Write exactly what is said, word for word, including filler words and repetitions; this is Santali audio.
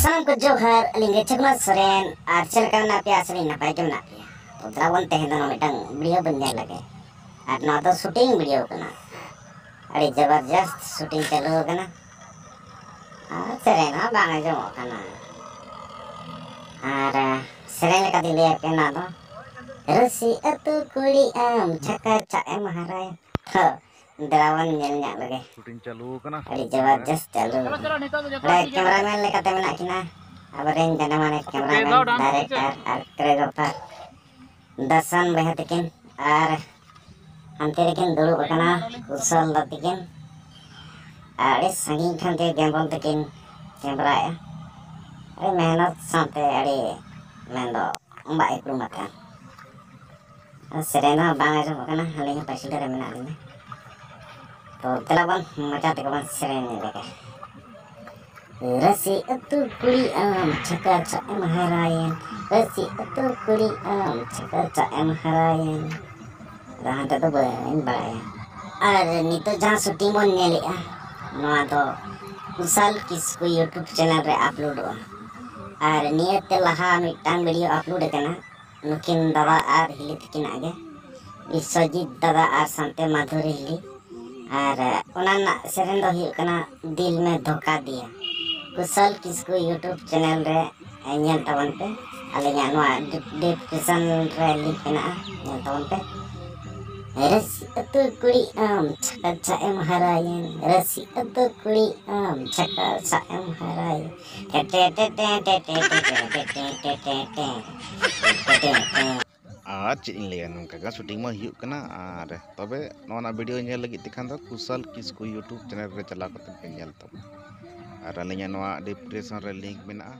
ᱥᱟᱱᱟᱢ ᱠᱚ ᱡᱚᱦᱟᱨ, ᱟᱹᱞᱤᱧ ᱜᱮ ᱪᱷᱚᱠᱱᱟ ᱥᱚᱨᱮᱱ᱾ ᱟᱨ ᱪᱮᱫ ᱞᱮᱠᱟ ᱢᱮᱱᱟᱜ ᱯᱮᱭᱟ? ᱟᱥᱟ ᱞᱤᱧ ᱱᱟᱯᱟᱭ ᱜᱮ ᱢᱮᱱᱟᱜ ᱯᱮᱭᱟ᱾ ᱛᱚ ᱫᱮᱞᱟ ᱵᱚᱱ ᱛᱮᱦᱮᱧ ᱫᱚ ᱱᱚᱣᱟ ᱢᱤᱫᱴᱟᱝ video ᱵᱚᱱ ᱧᱮᱞ ᱞᱮᱜᱮ᱾ ᱟᱨ ᱱᱚᱣᱟ ᱫᱚ shooting video ᱠᱟᱱᱟ, ᱟᱹᱰᱤ ᱡᱚᱵᱚᱨᱡᱚᱥᱛ shooting ᱪᱟᱹᱞᱩ ᱟᱠᱟᱱᱟ᱾ ᱟᱨ ᱥᱮᱨᱮᱧ ᱦᱚᱸ ᱵᱟᱝ ᱟᱸᱡᱚᱢᱚᱜ ᱠᱟᱱᱟ᱾ ᱟᱨ ᱥᱮᱨᱮᱧ ᱞᱮᱠᱟᱛᱮᱧ ᱞᱟᱹᱭ ᱟᱯᱮ ᱱᱚᱣᱟ ᱫᱚ, ᱨᱟᱹᱥᱤ ᱟᱹᱛᱩ ᱠᱩᱲᱤ ᱟᱢ ᱪᱷᱟᱠᱟ ᱪᱷᱟ ᱮᱢ ᱦᱟᱨᱟᱭ᱾ ᱛᱚ ᱫᱮᱞᱟ ᱵᱚᱱ ᱧᱮᱞ ᱧᱚᱜ ᱞᱮᱜᱮ᱾ Shooting ᱪᱟᱹᱞᱩ ᱟᱠᱟᱱᱟ᱾ ᱟᱹᱰᱤ ᱡᱚᱵᱚᱨᱡᱚᱥᱛ ᱪᱟᱹᱞᱩ ᱟᱠᱟᱱᱟ᱾ ᱱᱚᱰᱮ cameraman ᱞᱮᱠᱟᱛᱮ ᱢᱮᱱᱟᱜ ᱠᱤᱱᱟ ᱟᱵᱚᱨᱮᱱ ᱡᱟᱱᱟᱢᱟᱱ cameraman, director ᱟᱨ choreographer ᱫᱟᱥᱟᱱ ᱵᱚᱭᱦᱟ ᱛᱟᱹᱠᱤᱱ᱾ ᱟᱨ ᱦᱟᱱᱛᱮ ᱨᱮᱠᱤᱱ ᱫᱩᱲᱩᱵ ᱟᱠᱟᱱᱟ ᱠᱩᱥᱚᱞ ᱫᱟ ᱛᱟᱹᱠᱤᱱ᱾ ᱟᱨ ᱟᱹᱰᱤ ᱥᱟᱺᱜᱤᱧ ᱠᱷᱚᱱ ᱜᱮ ᱜᱮᱢᱵᱚᱞ ᱛᱟᱹᱠᱤᱱ cameraᱭᱮᱫᱼᱟ᱾ ᱟᱹᱰᱤ ᱢᱮᱦᱱᱚᱛ ᱥᱟᱶᱛᱮ ᱟᱹᱰᱤ ᱢᱮᱱᱫᱚ ᱵᱟᱭ ᱩᱯᱨᱩᱢ ᱟᱠᱟᱱ᱾ ᱟᱨ ᱥᱮᱨᱮᱧ ᱫᱚ ᱵᱟᱝ ᱟᱸᱡᱚᱢᱚᱜ ᱠᱟᱱᱟ, ᱟᱹᱞᱤᱧ ᱦᱚᱸ ᱯᱟᱹᱪᱷᱞᱟᱹ ᱨᱮ ᱢᱮᱱᱟᱜ ᱞᱤᱧᱟ᱾ ᱛᱚ ᱫᱮᱞᱟ ᱵᱚᱱ ᱢᱚᱡᱟ ᱛᱮᱜᱮ ᱵᱚᱱ ᱥᱮᱨᱮᱧ ᱞᱮᱜᱮ᱾ ᱨᱟᱹᱥᱤ ᱟᱹᱛᱩ ᱠᱩᱲᱤ ᱟᱢ ᱪᱷᱟᱠᱟ ᱪᱷᱟ ᱮᱢ ᱦᱟᱨᱟᱭᱮᱱ, ᱨᱟᱹᱥᱤ ᱟᱹᱛᱩ ᱠᱩᱲᱤ ᱟᱢ ᱪᱷᱟᱠᱟ ᱪᱷᱟ ᱮᱢ ᱦᱟᱨᱟᱭᱮᱱ᱾ ᱟᱫᱚ ᱦᱟᱱᱛᱮ ᱫᱚ ᱵᱟᱹᱧ ᱵᱟᱲᱟᱭᱟ᱾ ᱟᱨ ᱱᱤᱛᱚᱜ ᱡᱟᱦᱟᱸ shooting ᱵᱚᱱ ᱧᱮᱞᱮᱜᱼᱟ, ᱱᱚᱣᱟ ᱫᱚ ᱠᱩᱥᱟᱞ ᱠᱤᱥᱠᱩ YouTube channel ᱨᱮ uploadᱚᱜᱼᱟ᱾ ᱟᱨ ᱱᱤᱭᱟᱹᱛᱮ ᱞᱟᱦᱟ ᱢᱤᱫᱴᱟᱝ video upload ᱟᱠᱟᱱᱟ, ᱱᱩᱠᱤᱱ ᱫᱟᱫᱟ ᱟᱨ ᱦᱤᱞᱤ ᱛᱟᱹᱠᱤᱱᱟᱜ ᱜᱮ, ᱵᱤᱥᱥᱚᱡᱤᱛ ᱫᱟᱫᱟ ᱟᱨ ᱥᱟᱶᱛᱮ ᱢᱟᱫᱷᱩᱨᱤ ᱦᱤᱞᱤ᱾ ᱟᱨ ᱚᱱᱟ ᱨᱮᱱᱟᱜ ᱥᱮᱨᱮᱧ ᱫᱚ ᱦᱩᱭᱩᱜ ᱠᱟᱱᱟ ᱫᱤᱞ ᱢᱮ ᱫᱷᱳᱠᱟ ᱫᱤᱭᱟ᱾ ᱠᱩᱥᱟᱞ ᱠᱤᱥᱠᱩ YouTube channel ᱨᱮ ᱧᱮᱞ ᱛᱟᱵᱚᱱ ᱯᱮ, ᱟᱹᱞᱤᱧᱟᱜ ᱱᱚᱣᱟ description ᱨᱮ link ᱢᱮᱱᱟᱜᱼᱟ, ᱧᱮᱞ ᱛᱟᱵᱚᱱ ᱯᱮ᱾ ᱨᱟᱹᱥᱤ ᱟᱹᱛᱩ ᱠᱩᱲᱤ ᱟᱢ ᱪᱷᱟᱠᱟ ᱪᱷᱟ ᱮᱢ ᱦᱟᱨᱟᱭᱮᱱ, ᱨᱟᱹᱥᱤ ᱟᱹᱛᱩ ᱠᱩᱲᱤ ᱟᱢ ᱪᱷᱟᱠᱟ ᱪᱷᱟ ᱮᱢ ᱦᱟᱨᱟᱭᱮᱱ᱾ ᱟᱨ ᱪᱮᱫ ᱤᱧ ᱞᱟᱹᱭᱟ, ᱱᱚᱝᱠᱟ ᱜᱮ shooting ᱢᱟ ᱦᱩᱭᱩᱜ ᱠᱟᱱᱟ᱾ ᱟᱨ ᱛᱚᱵᱮ ᱱᱚᱣᱟ ᱨᱮᱱᱟᱜ video ᱧᱮᱞ ᱞᱟᱹᱜᱤᱫ ᱛᱮᱠᱷᱟᱱ ᱫᱚ ᱠᱩᱥᱟᱞ ᱠᱤᱥᱠᱩ YouTube channel ᱨᱮ ᱪᱟᱞᱟᱣ ᱠᱟᱛᱮ ᱯᱮ ᱧᱮᱞ ᱛᱟᱵᱚᱱᱟ᱾ ᱟᱨ ᱟᱹᱞᱤᱧᱟᱜ ᱱᱚᱣᱟ description ᱨᱮ link ᱢᱮᱱᱟᱜᱼᱟ᱾